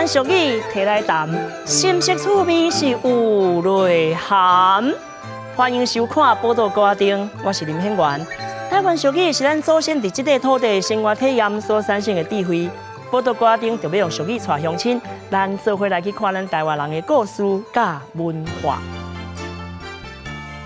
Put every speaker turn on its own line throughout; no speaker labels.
咱俗語提來談，深色趣味是有內涵。歡迎收看《寶島歌仔燈》，我是林顯元。台灣俗語是咱祖先佇這塊土地生活體驗所產生的智慧。寶島歌仔燈就欲用俗語帶鄉親，咱做伙來去看咱台灣人的故事佮文化。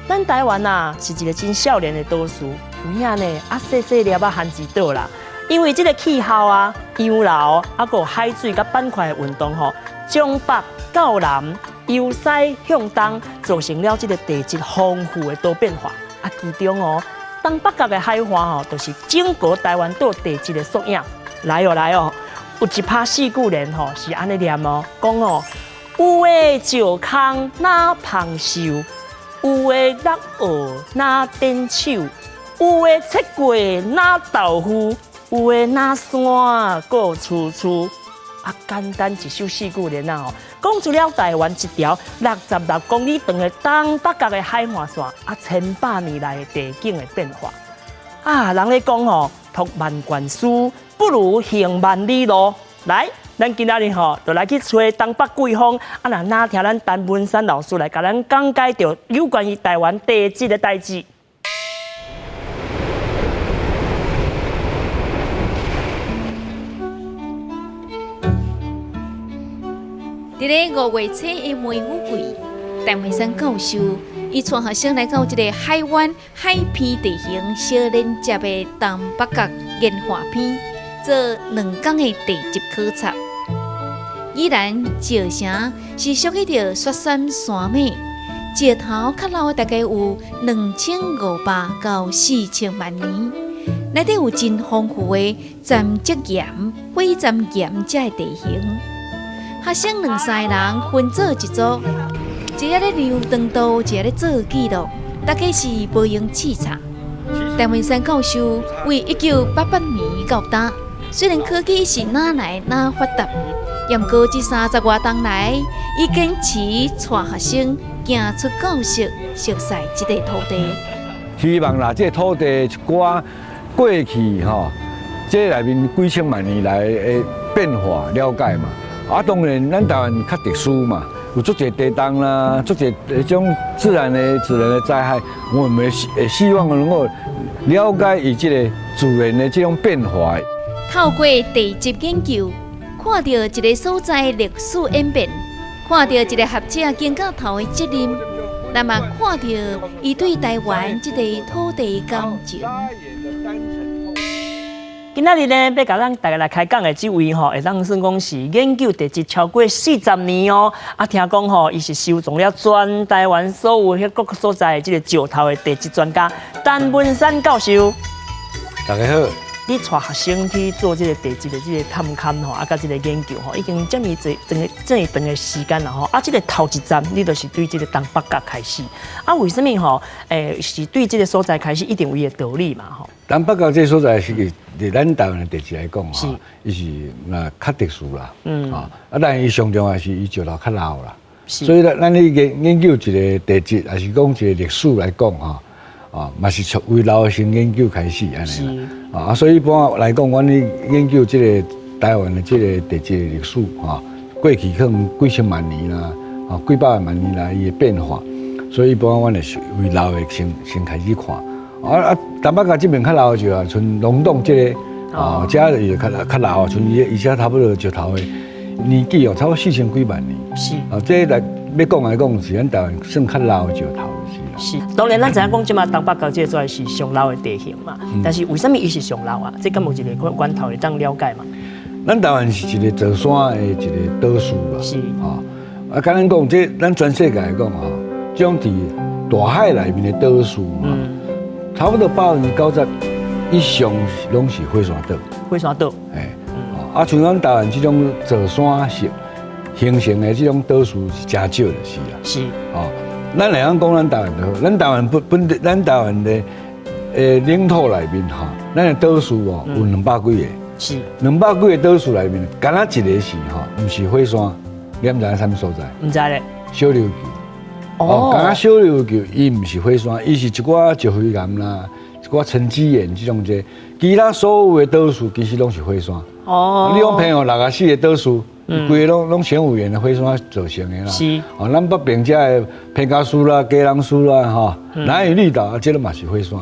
咱台灣啊，是一个真少年的島嶼，有影呢，啊細細粒仔番薯島啦。因為這个氣候啊、洋流啊，閣有海水佮板塊的運動吼，從北到南，由西向東，造成了這个地質豐富的多變化。啊，其中哦，東北角的海岸吼，就是整個台灣島地質的縮影。來哦來哦，有一拍四句聯吼，是按呢念哦，講哦，有的石空若芳秀，有的落澳若典手，有的切過若豆腐，有的若山閣處處。啊，簡單一首四句聯啊吼，講出了台灣這條66公里長的東北角的海岸線啊，千百年來的地景的變化。啊，人咧講吼，讀萬卷書不如行萬里路。來，咱今仔日吼，就來去揣東北季風，啊，若若聽咱陳文山老師來共咱講解著有關於台灣地質的代誌。
佇咧五月初的梅雨季，陳文山教授伊帶學生來到這个海灣海邊地形小連接的東北角岩畫邊，做兩工的地質考察。宜蘭石城是屬於著雪山山脈，石頭較老的大概有2500到4000萬年，內底有真豐富的沉積岩、火山岩這个地形。學生兩三个人分做一組，一个咧量長度，一个咧做記錄，大家是無閒試插。陳文山教授為1988年到今，雖然科技是哪來哪發達，毋過這三十外冬來，伊堅持帶學生行出教室，熟悉這塊土地。
希望啦，這个土地一寡過去吼，這內面幾千萬年來的變化了解嘛。啊，當然，咱台灣較特殊嘛，有足濟地動啦，足濟彼種自然的災害，我們會希望能夠了解伊這个自然的這種變化。
透過地質研究，看著一个所在歷史演變，看著一个學者肩胛頭的責任，咱嘛看著伊對台灣這塊土地感情。
今仔日呢，欲共咱大家來開講的這位吼，會當算講是研究地質超過四十年哦。啊，聽講吼，伊是收藏了全台灣所有彼各個所在的這個石頭的地質專家，陳文山教授。
大家好。
你帶學生去做這個地質的這個探勘吼，啊，佮這個研究吼，已經這麼濟長的這麼長的時間了吼。啊，這個頭一站，你就是對這個東北角開始。啊，為什麼吼？是對這個所在開始，一定有伊的道理嘛吼。
東北角這個所在是佇咱台灣的地質來講吼，伊是若較特殊啦。啊，但伊上重要是伊石頭較老啦。所以咱去研究一個地質，抑是講一個歷史來講吼，啊，嘛是從為老先研究開始按呢啦。啊，所以一般來講，阮去研究這個台灣的這個地質的歷史，吼，過去可能幾千萬年啦，啊，幾百萬年來伊的變化，所以一般阮會是為老的先開始看。啊啊，東北角這邊較老的就啊，像龍洞這个，啊，這伊就較較老啊，像伊伊遮差不多石頭的年紀哦，差不多四千幾萬年。啊，這來欲講來講，是咱台灣算較老的石頭是啦。
是，當然咱知影講，這馬東北角這個是上老的地形嘛。但是為啥物伊是上老啊？這敢有一个源頭會當了解嘛？
咱台灣是一個造山的一個島嶼啦。啊，啊，簡單講，這咱全世界來講吼，這種佇大海內面的島嶼嘛，差不多90%以上攏是火山島。
火山島。
欸，啊，像咱台灣這種造山式形成的這種島嶼是誠少就是啦。哦，咱來講咱台灣就好，咱台灣本本地，咱台灣的領土內面吼，咱的島嶼哦有兩百幾个。兩百幾个島嶼內面，干焦一个是吼，毋是火山，你毋知影啥物所在？
毋知咧。
小琉球。哦，干焦小琉球，伊毋是火山，伊是一寡石灰岩啦，一寡沉積岩這種這，其他所有的島嶼其實攏是火山。你講澎湖64个島嶼，規个攏玄武岩的火山造成的啦。哦，咱北邊遮的彭佳嶼啦、基隆嶼啦，吼，蘭嶼綠島啊，這個嘛是火山。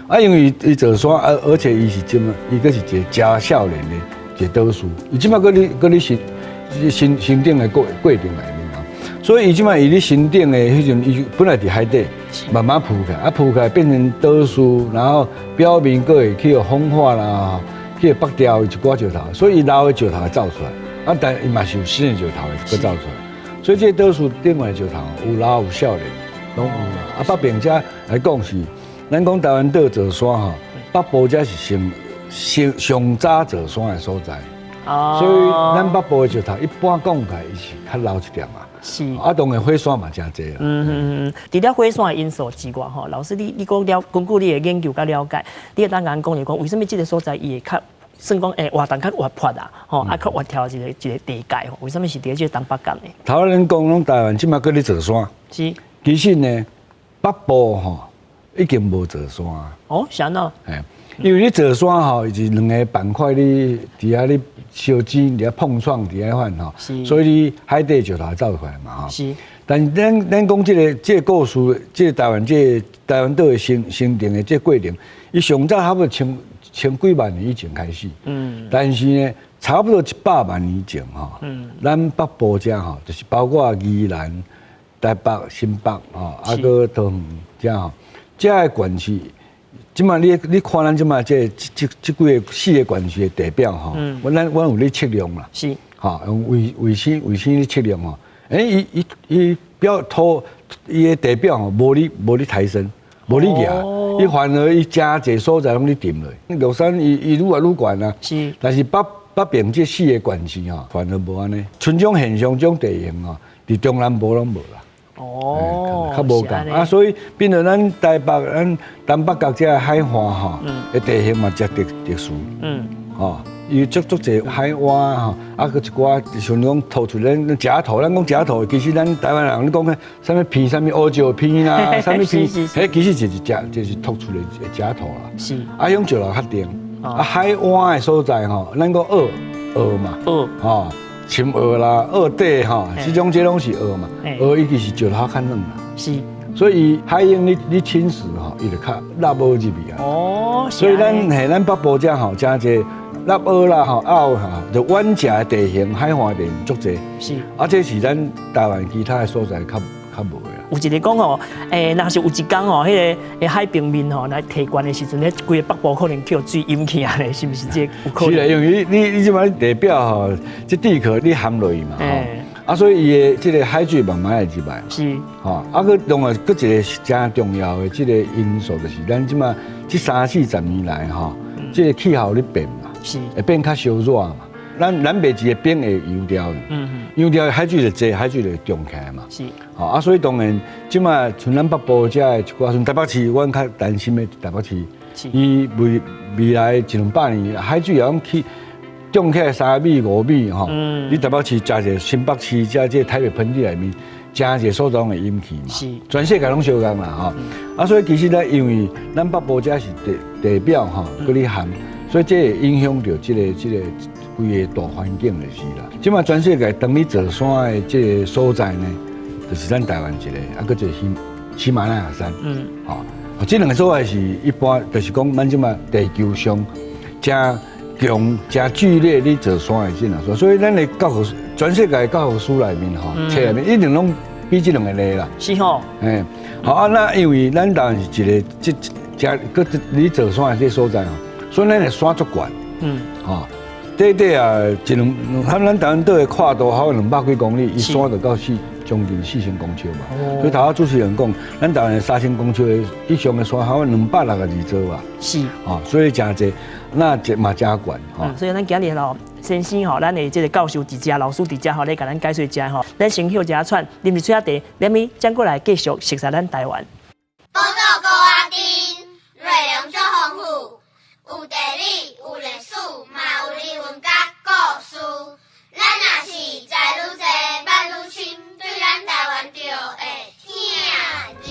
啊，因為伊造山，啊，而且伊是這麼，伊閣是一個誠少年的一個島嶼，伊這擺閣咧閣咧生生生長的過程內面啊，所以伊這擺伊咧生長的彼陣，伊本來佇海底慢慢浮起來，啊浮起來變成島嶼，然後表面閣會去予風化啦，去予剝掉一寡石頭，所以伊老的石頭會走出來，啊，但伊嘛是有新的石頭會閣走出來，所以這個島嶼頂懸的石頭有老有少年，攏有啦。啊，北邊遮來講是，咱講台灣島造山吼，北部遮是上上上早造山的所在。所以咱北部的石頭一般講起來，伊是較老一點啊。啊，當然火山嘛誠濟啦。
除了火山的因素之外，吼，老師你講了，根據你的研究佮了解，你會當共咱講一講，為啥物這個所在伊會較算講會活動較活潑啊？吼，啊較活跳一個一個地界吼，為啥物是佇這個東北角呢？
頭仔咱講攏台灣這馬閣咧造山。其實呢，北部吼已經無造山。
哦，是按怎？
因為你造山吼，伊是兩個板塊咧佇遐咧相擠，佇遐碰撞，佇遐款吼，所以你海底石頭走出來嘛吼。但是咱講這個故事，這個台灣這個台灣島的形成的這個過程，伊上早差不多千幾萬年以前開始。但是呢，差不多100萬年前吼，咱北部遮吼，就是包括宜蘭、台北、新北吼，啊閣桃園遮吼，遮的縣市。這馬你看咱這馬這幾個四個縣市的地表吼，阮有咧測量啦，吼，用衛星咧測量吼，欸，伊伊伊表土伊的地表吼，無咧抬升，無咧舉，伊反而伊誠濟所在攏咧沉落。玉山伊愈來愈懸啊，但是北邊這四個縣市吼，反而無按呢，像這種現象，這種地形吼，佇中南部攏無啦。
哦，
較無仝啊，所以變做咱台北、咱東北角這个海岸吼，的地形嘛誠特殊。吼，伊足足濟海灣吼，啊，閣一寡像講吐出咱食土，咱講食土，其實咱台灣人你講彼啥物鼻，啥物烏石鼻啦，啥物鼻，彼其實就是食，就是吐出來的食土啦。啊，彼種石頭較重。啊，海灣的所在吼，咱講澳澳嘛。吼。深澳啦、澳底吼，這種這攏是澳嘛，澳伊其實石頭較軟啦。所以海湧你侵蝕吼，伊就較納澳入去啊。
哦，
所以咱嘿，咱北部遮吼，誠濟納澳啦吼，澳吼，就灣脊的地形、海岸地形足濟。啊，這是咱台灣其他的所在較無的啦。
有一个講吼，若是有一工吼，彼个海平面吼來提懸的時陣，咧規个北部可能去予水淹起來咧，是毋是這個有可能？
是啦，因為你這擺地表吼，這地殼你含落去嘛，吼，啊，所以伊的這個海水慢慢會入來。吼，啊，閣另外閣一個誠重要的這個因素，就是咱這擺這三四十年來吼，這個氣候咧變嘛，會變較燒熱嘛。咱袂一個冰會溶掉，溶掉海水就濟，海水就漲起來嘛。吼啊，所以當然，這擺像咱北部遮的一寡，像台北市，阮較擔心的台北市，伊未來一兩百年海水會講起漲起來3米5米吼。你台北市誠濟新北市遮這台北盆地內面，誠濟所在攏會淹去嘛。全世界攏相仝啦吼。啊，所以其實咧，因為咱北部遮是地表吼，閣咧含，所以這會影響著這個。規个大環境就是啦。這擺全世界當你造山的這個所在呢，就是咱台灣一個，啊，閣一個喜馬拉雅山。吼，這兩個所在是一般，就是講咱這擺地球上誠強、誠劇烈咧造山的這兩所，所以咱的教科書，全世界教科書內面吼，冊內面一定攏比這兩個例啦。
是吼。
嘿，好啊，那因為咱台灣是一個這誠閣咧造山的這所在吼，所以咱的山足懸。吼。短短啊，一兩，咱台灣島的闊度好200幾公里，伊山就到將近4000公尺嘛。所以頭仔主持人講，咱台灣的3000公尺的以上的山，好262座啊。吼，所以誠濟，那這嘛誠懸吼。
所以咱今日咯，先生吼，咱的這個教授佇遮，老師佇遮吼，來共咱解說遮吼，咱先歇一下喘，啉一喙仔茶，連咪轉過來繼續熟悉咱台灣。
寶島高仔頂，內容足豐富，有地理，有歷史，嘛有人文佮故事。咱若是知愈濟，捌愈深，對咱台灣就會疼入心。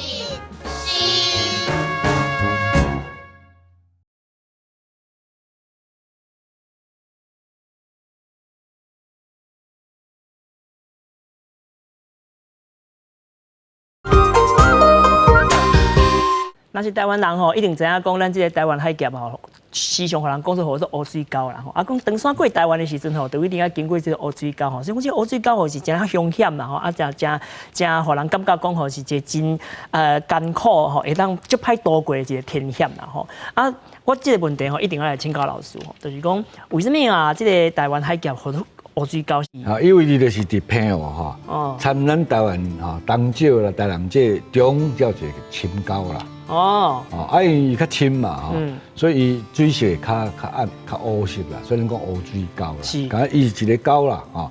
若是台灣人吼，一定知影講，咱這个台灣海峽吼，時常予人講做號做烏水溝啦吼。啊，講登山過台灣的時陣吼，就一定愛經過這个烏水溝吼。所以講這个烏水溝吼是誠兇險啦吼，啊，誠誠誠予人感覺講吼是一个真艱苦吼，會當足歹渡過的一个天險啦吼。啊，我這个問題吼，一定愛來請教老師吼，就是講為啥物啊？這个台灣海峽號做烏水溝？
啊，因為伊就是佇澎湖吼，參咱台灣吼東石啦、台南這中叫一个深溝啦。哦，啊，因為伊較深嘛，吼，所以伊水色較較暗、較烏色啦，所以咱講烏水溝啦。敢若伊是一个溝啦，吼。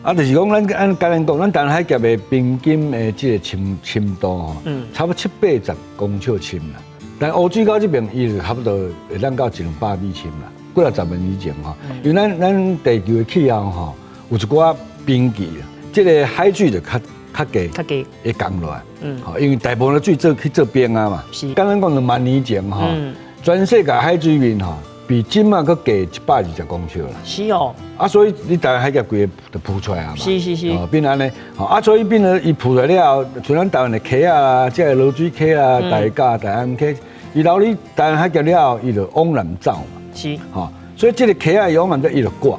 啊，就是講咱按簡單講，咱台灣海峽的平均的這个深深度吼，差不多七八十公尺深啦。但烏水溝這邊伊就差不多會當到一兩百米深啦，幾若十年以前吼，因為咱咱地球的氣候吼，有一寡冰期啊，這个海水就較較低，
較低
會降落來，吼，因為大部分的水做去做冰啊嘛。簡單講兩萬年前吼，全世界海水面吼，比這馬閣低120公尺啦。
是哦。
啊，所以你台灣海峽規个就浮出來啊嘛。哦，變按呢，吼，啊，所以變了伊浮出來了後，像咱台灣的溪啊，這个濁水溪啊、大甲、大安溪，伊流入台灣海峽了後，伊就往南走嘛。吼，所以這个溪仔伊往南走，伊就割。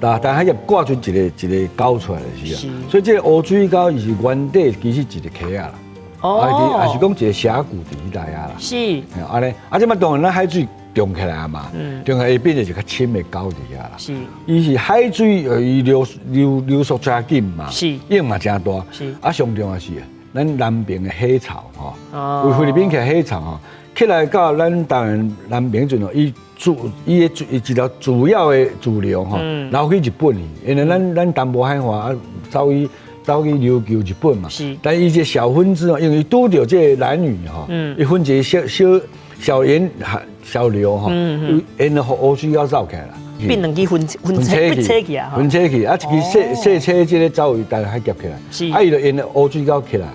但但海峽割出一个一个溝出來就是啊，所以這个烏水溝伊是原底其實一个溪仔啦，啊，是講一个峽谷佇彼內啊啦。按呢，啊，這馬當然咱海水漲起來啊嘛，漲起來伊變成是較深的溝佇遐啦。伊是海水，伊流流流速誠緊嘛，湧嘛誠大。啊，上重要是咱南邊的海槽吼，為菲律賓起海槽吼，起來到咱台灣南邊陣吼，伊主伊的伊一條主要的主流吼，流去日本去，因為咱咱東部海岸啊，走去走去琉球日本嘛。但伊這小分支哦，因為拄著這个蘭嶼吼，伊分一個小小小沿海小流吼，沿著烏水溝走起來啦。
變兩支分分切分切去啊！
分切去啊，一支細細切這个走去台灣海峽起來，啊，伊就沿著烏水溝起來，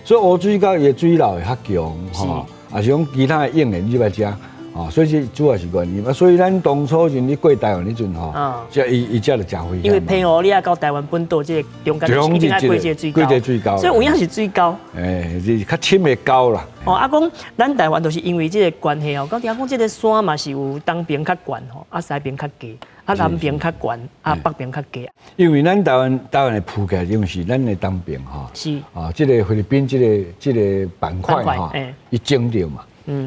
所以烏水溝伊的水流會較強吼，也是講其他的湧的入來遮。哦，所以這主要是原因啊，所以咱當初陣你過台灣彼陣吼，這伊伊這就誠危險。
因為澎湖你愛到台灣本島這個中間一定愛過這個水溝，
過這個水溝，
所以有影是水溝。
欸，是較深的溝啦。
哦，啊講咱台灣就是因為這個關係哦，講聽講這個山嘛是有東邊較懸吼，啊西邊較低，啊南邊較懸，啊北邊較低。
因為咱台灣台灣的浮起來，因為是咱的東邊吼，啊，這個菲律賓這个這个板塊吼，伊整著嘛。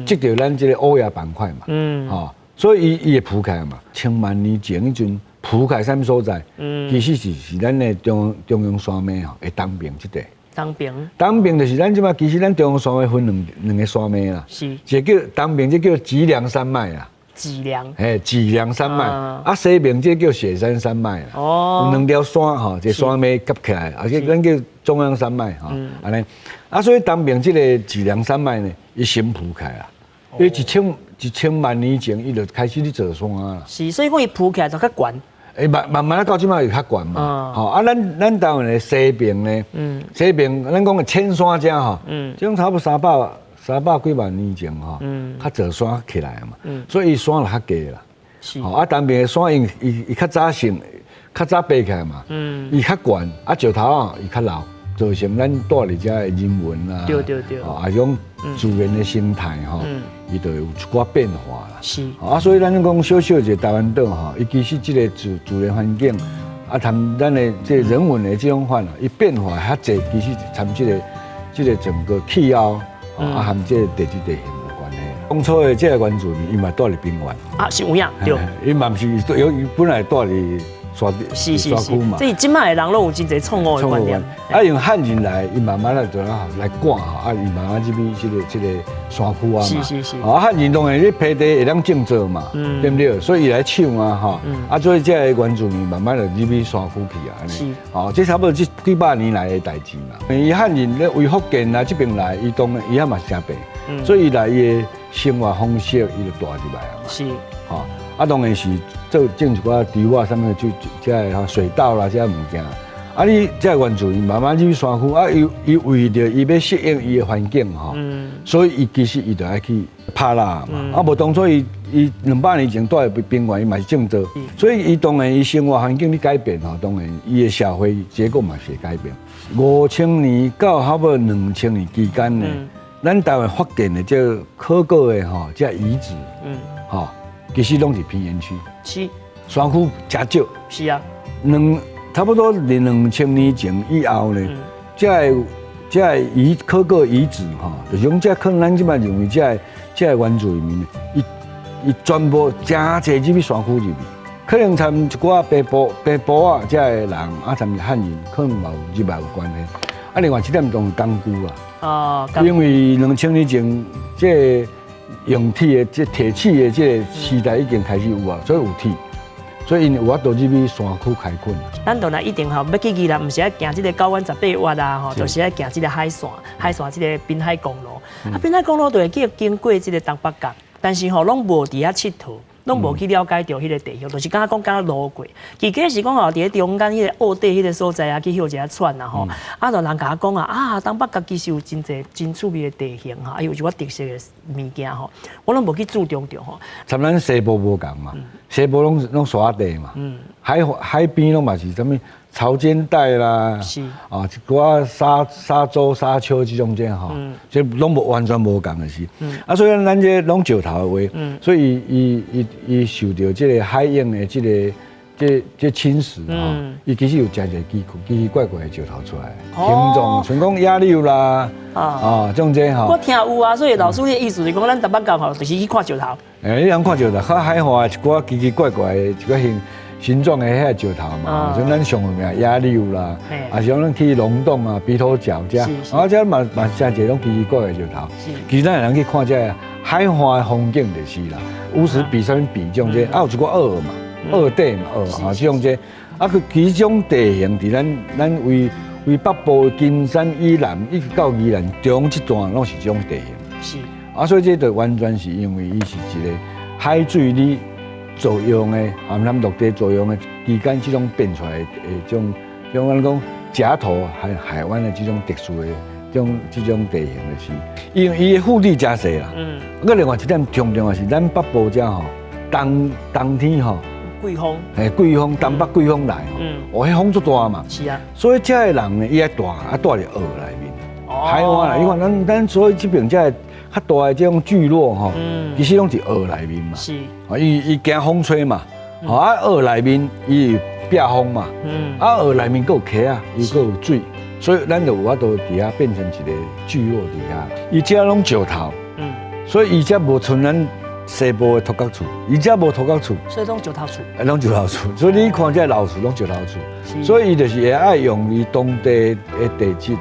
這著咱這个歐亞板塊嘛，吼，所以伊伊會浮起來嘛。千萬年前彼陣浮起來啥物所在？其實是是咱的中中央山脈吼，的東邊這塊。
東邊。
東邊就是咱這馬，其實咱中央山脈分兩兩个山脈啦。一个叫東邊，這叫脊梁山脈啦。
脊梁。
嘿，脊梁山脈。啊，西邊這叫雪山山脈啦。有兩條山吼，一个山脈夾起來，而且咱叫中央山脈吼，按呢。啊，所以東邊這个脊梁山脈呢，伊先浮起來啦。伊一千一千萬年前，伊就開始咧做山啦。
是，所以講伊浮起來就較懸。
欸，慢慢慢啊，到這馬會較懸嘛。吼，啊，咱咱台灣的西邊呢，西邊咱講的淺山遮吼，這種差不多三百三百幾萬年前吼，較做山起來嘛。所以伊山就較低啦。吼，啊，東邊的山因伊伊較早成，較早爬起來嘛。伊較懸，啊，石頭啊，伊較老。造成咱住佇遮的人文啊，啊，種自然的生態吼，伊就有一寡變化啦。啊，所以咱講小小一个台灣島吼，伊其實這个自自然環境啊，含咱的這個人文的這種款啊，伊變化較濟，其實參這個這个整個氣候啊，含這個地質地形有關係。當初的這个原住民，伊嘛住佇平原。
啊，是有影對。
伊嘛毋是有，伊本來住佇山
是是是，這是這馬的人攏有真濟錯誤的觀念。
啊，因為漢人來，伊慢慢來就來趕吼，啊，伊慢慢這邊這个這个山區啊嘛。啊，漢人當然咧平地會當種作嘛，對毋對？所以伊來搶啊，吼。啊，所以這个原住民慢慢就入去山區去啊。哦，這差不多這幾百年來的代誌嘛。伊漢人咧為福建啊這邊來，伊當然伊遐嘛是誠白，所以伊來伊的生活方式，伊就帶入來啊嘛。吼。啊，當然是做種一寡豬啊，啥物就這个水稻啦，這个物件。啊，你這个原住民慢慢入去山區，啊，伊伊為著伊欲適應伊的環境吼，所以伊其實伊就愛去拍獵嘛。啊，無當初伊伊200年前住佇平原，伊嘛是種稻，所以伊當然伊生活環境咧改變吼，當然伊的社會結構嘛是會改變。5000年到差不多2000年期間呢，咱台灣發現的這個考古的吼，這遺址，吼，其實攏是平原區，山區誠少。差不多2000年前以後呢，這個考古遺址吼，就是講這可能咱這擺認為這個原住民，伊伊全部誠濟入去山區入去，可能參一寡白埔仔這個人啊，參漢人，可能嘛有入來有關係。啊，另外這點當工具啊，因為2000年前這個用鐵的這鐵器的這個時代已經開始有啊，所以有鐵，所以𪜶有法度入去山區開墾。
咱就來一定吼，欲去宜蘭，毋是愛行這個九彎十八彎啊，吼，就是愛行這個海線，海線這個濱海公路。啊，濱海公路就會去經過這個東北角，但是吼攏無佇遐𨑨迌，攏無去了解著彼個地形，就是敢若講敢若路過。其實是講吼，佇咧中間彼個澳底彼個所在啊，去歇一下喘啊吼。啊，就人共我講啊，啊，東北角其實有真濟真趣味的地形吼，啊，有一寡特色的物件吼，我攏無去注重著吼。
參咱西部無仝嘛，西部攏沙地嘛，海邊攏嘛是啥物潮間帶啦，啊，一寡沙洲、沙丘這種這吼，這攏無完全無仝的是。啊，所以咱這攏石頭的話，所以伊伊伊伊受著這個海湧的這個這侵蝕吼，伊其實有誠濟奇奇奇怪怪的石頭出來，形狀，像講野柳啦，啊，這種這吼。
我聽有啊，所以老師你的意思是講，咱東北角吼，就是去看石頭。
欸，你通看石頭，較海岸一寡奇奇怪怪的一寡形狀的彼個石頭嘛，像咱上有名野柳啦，啊是講咱去龍洞啊、鼻頭角遮，啊遮嘛嘛誠濟攏奇奇怪怪的石頭。其實咱會通去看這個海岸的風景就是啦，烏石比啥物比這種這，啊有一寡澳嘛，澳底嘛，澳啊這種這，啊佢其實這種地形佇咱為北部金山以南一直到宜蘭中這段攏是這種地形。啊，所以這就完全是因為伊是一個海水咧作用的，啊，咱陸地作用的期間，這種變出來的這種咱講夾頭海灣的這種特殊的這種地形就是，因為伊的腹地誠細啦。閣另外一點重要的是，咱北部遮吼，冬天吼，
季風，
嘿，季風，東北季風來吼，哦，彼風足大嘛。所以遮的人呢，伊愛蹛啊蹛佇澳內面，海灣啦，你看咱所以這邊遮的較大的這種聚落吼，其實攏佇澳內面嘛。啊，伊驚風吹嘛，啊，澳內面伊會避風嘛，啊，澳內面閣有溪仔，伊閣有水，所以咱就有法度佇遐變成一個聚落佇遐。伊遮攏石頭，所以伊遮無像咱西部的土埆厝，伊遮無土埆厝，
所以攏石頭厝，
攏石頭厝，所以你看這老厝攏石頭厝，所以伊就是會愛用伊當地的地質、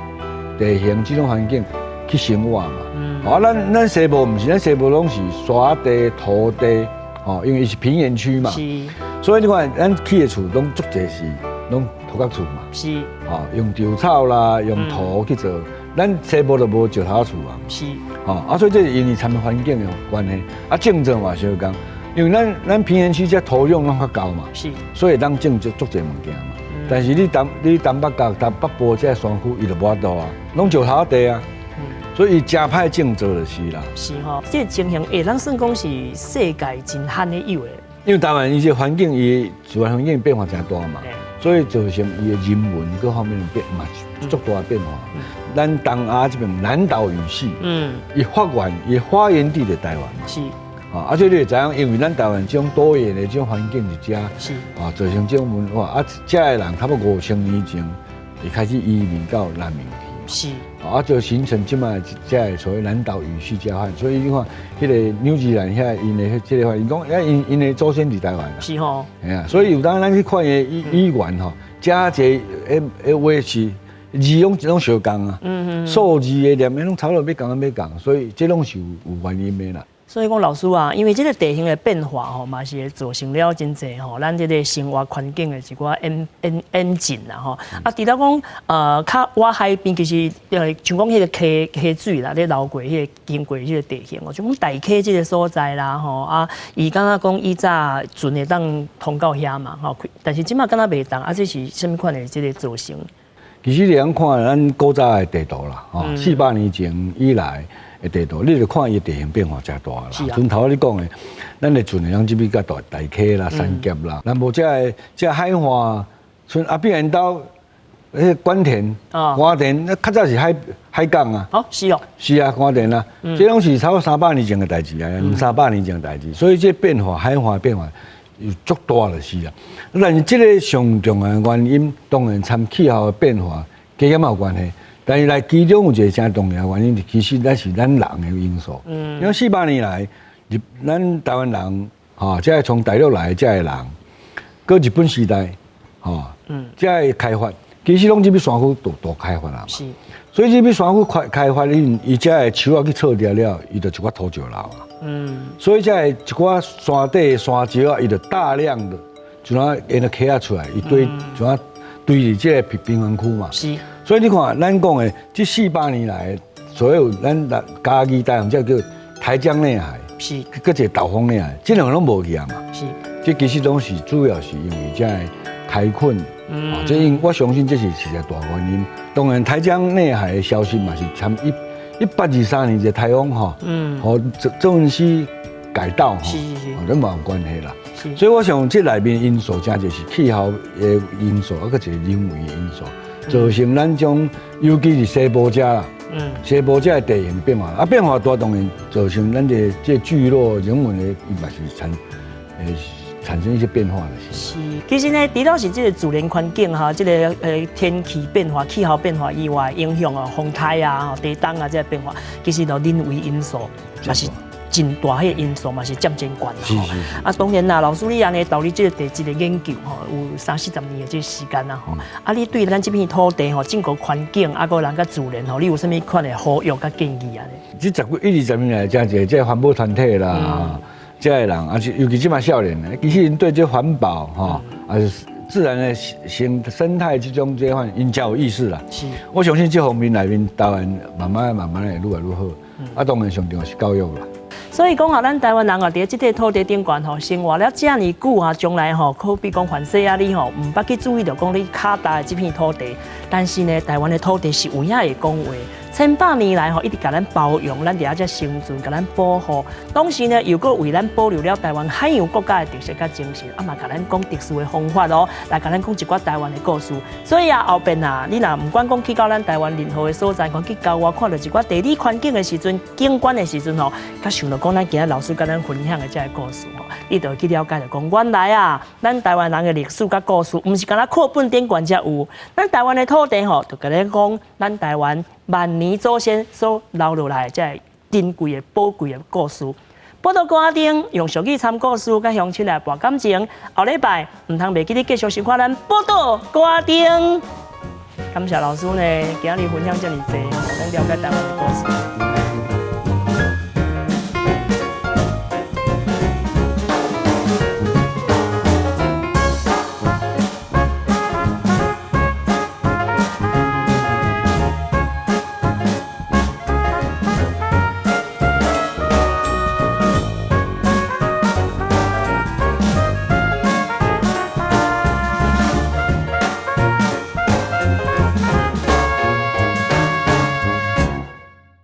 地形這種環境去生活嘛。啊，咱西部毋是，咱西部攏是沙地、土地，吼，因為伊是平原區嘛。所以你看，咱起的厝攏足濟是攏土埆厝嘛。吼，用稻草啦，用土去做。咱西部就無石頭厝啊。吼，啊，所以這是因為參環境的關係。啊，種植嘛相仝，因為咱平原區這土壤攏較厚嘛。所以當種足足濟物件嘛。但是你東北角、東北部這山區，伊就無法度啊，攏石頭地啊。所以伊誠歹種植就是啦。
是吼，這個情形會當算講是世界真罕有的。
因為台灣伊這環境，伊自然環境變化誠大嘛，所以造成伊的人文各方面變嘛足大的變化。咱東亞這邊南島語系，伊發源伊發源地佇台灣嘛。啊，所以你會知影，因為咱台灣這種多元的這種環境佇遮，啊，造成這種文化啊，遮的人差不多5000年前，就開始移民到南面去。啊，就形成這擺遮的所謂南島語系遮款，所以你看，彼個紐西蘭遐𪜶的這個話，𪜶講遐𪜶的祖先佇台灣。嘿啊，所以有當咱去看伊的語言吼，誠濟的話是字攏相仝啊，數字的念攏差不多欲仝仔欲仝，所以這攏是有原因的啦。
所以講老師啊，因為這個地形的變化吼，嘛是會造成了真濟吼，咱這個生活環境的一寡演進啦吼。啊，除了講較倚海邊，其實像講彼個溪水啦，咧流過彼個經過這個地形哦，像講大溪這個所在啦吼，啊，伊敢若講以早船會當通到遐嘛吼，但是這馬敢若袂當，啊，這是啥物款的這個造成？
其實你通看咱古早的地圖啦，吼，400年前以來的地圖，你就看伊地形變化誠大啦。像頭仔你講的，咱的船會當入去到大溪啦、山峽啦，南部這個這海岸，像阿扁𪜶兜彼个官田，官田那較早是海港啊。
哦，是哦。
是啊，官田啊，這攏是差不多三百年前的代誌啊，兩三百年前的代誌，所以這變化，海岸變化有足大就是啊。但是這个上重要的原因，當然參氣候的變化加減嘛有關係。但是來其中有一个誠重要的原因，其實咱是咱人的因素。因為400年來，咱台灣人，吼，這个從大陸來的這个人，閣日本時代，吼，這个開發。其實攏這筆山區都大開發啦嘛，所以這筆山區開發，伊這个樹仔去銼掉了，伊就一寡土石流啊。所以這个一寡山底山石啊，伊就大量的就按沿著溪仔出來，伊堆就按堆佇這個平原區嘛。所以你看，咱講的這四百年來，所有咱嘉義台南這叫台江內海，閣一個豆風內海，這兩个攏無去啊嘛。這其實攏是主要是因為這个開墾。這因我相信這是實在大原因。當然，台江內海的消失嘛是參1823年一個颱風吼，予曾文溪改道吼，這嘛有關係啦。所以我想這內面因素誠濟是氣候的因素，啊，閣一個人為的因素，造成咱種尤其是西部遮啦，西部遮的地形變化，啊變化大，當然造成咱的這聚落人文的伊嘛是產生一些變化的
是。其實呢，除了是這個自然環境哈，這個天氣變化、氣候變化以外，影響啊，風颱啊、地動啊，這個變化，其實都人為因素嘛是真大彼個因素嘛是佔真懸。啊，當然啦，老師你按呢投入這個地質的研究吼，有三四十年的這個時間啊吼。啊，你對咱這片土地吼，整個環境啊，閣人佮自然吼，你有啥物款的呼籲佮建議啊？
這十幾一二十年來，誠濟這個環保團體啦。這个人，而且尤其這馬少年的，其實𪜶對這環保吼，啊是自然的生態這種這款，𪜶誠有意識啦。我相信這方面內面，台灣慢慢慢慢會愈來愈好。啊，當然上重要是教育啦。
所以講啊，咱台灣人啊，佇這塊土地頂懸吼，生活了遮爾久啊，將來吼，可比講凡世啊，你吼毋捌去注意著講你跤踏的這片土地，但是呢，台灣的土地是有影會講話。千百年來吼，一直共咱包容，咱佇遐遮生存，共咱保護。同時呢，又閣為咱保留了台灣海洋國家的特色佮精神，啊嘛共咱講特殊的方法哦，來共咱講一寡台灣的故事。所以啊，後邊啊，你若毋管講去到咱台灣任何的所在，講去郊外看著一寡地理環境的時陣、景觀的時陣吼，較想著講咱今仔老師共咱分享的這个故事吼，你就會去了解著講，原來啊，咱台灣人的歷史佮故事，毋是干焦課本頂懸才有。咱台灣的土地吼，就共咱講，咱台灣萬年祖先所留落來的這个珍貴的寶貴的故事。報道歌仔頂用俗語參故事，佮鄉親來博感情。後禮拜毋通袂記得繼續收看咱報道歌仔頂。感謝老師呢，今日分享這麼濟，咱了解台灣的故事。